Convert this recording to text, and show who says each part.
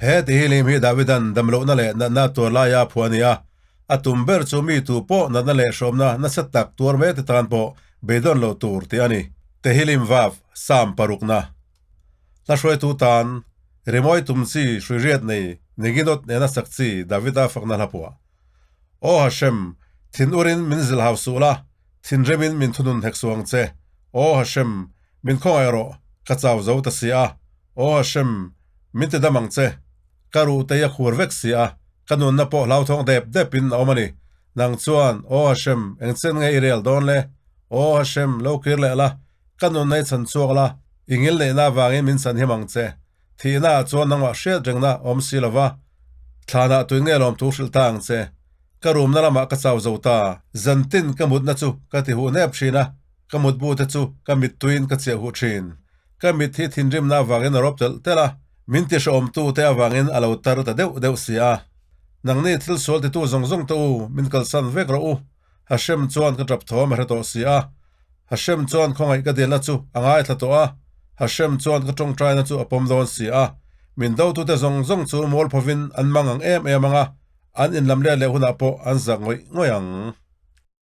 Speaker 1: He Tehillim hi Davidan damlohna leh natna tuar laia phuah a ni a, a tum ber chu mi tu pawh natna leh hrawmna nasa tak tuar mai te tan pawh beidawn lo tur tih a ni. Tehillim Vav, Psalm parukna. Hla hruaitu tan rimawi tum chi hrui riat nei Neginot nena sak chi Davida fakna hla phuah. Aw Hashem, thin urin min zilh hau suh la, thinrimin min thunun hek suh ang che. Aw Hashem, min khawngaih rawh, ka chau zo ta si a. Aw Hashem, min ti dam ang che. Ka ruh te i a khur vek si a, ka nunna pawh hlauthawng dep depin a awm a ni. Nang chuan, Aw Hashem, engchen nge i rel dawn le? Aw Hashem, lo kir leh la, ka nunna i chhan chhuak la, i ngil neihna avangin min chhan him ang che. Thihna ah chuan nangmah hriat rengna a awm si lo va, thlanah tuin nge lawmthu hrilh ta ang che. Ka rumna lamah ka chau zo ta. Zantin ka mutna chu ka ti huh nep thin a, ka mutbu te chu ka mittuiin ka chiah huh thin. Ka mit hi thinrimna avangin a rawp telh telh a, min ti hrehawmtu te avangin a lo tar ta deuh deuh si a. Nangni thil sual titu zawng zawng te u, min kalsan vek rawh u. Hashem chuan ka tap thawm a hre tawh si a. Hashem chuan khawngaih ka dilna chu a ngaithla tawh a, Hashem chuan ka tawngtaina chu a pawm dawn si a. Min dotute zawng zawng chu mualphovin an mang ang em em ang a, an inlam let leh hunah pawh an zak ngawih ngawih ang.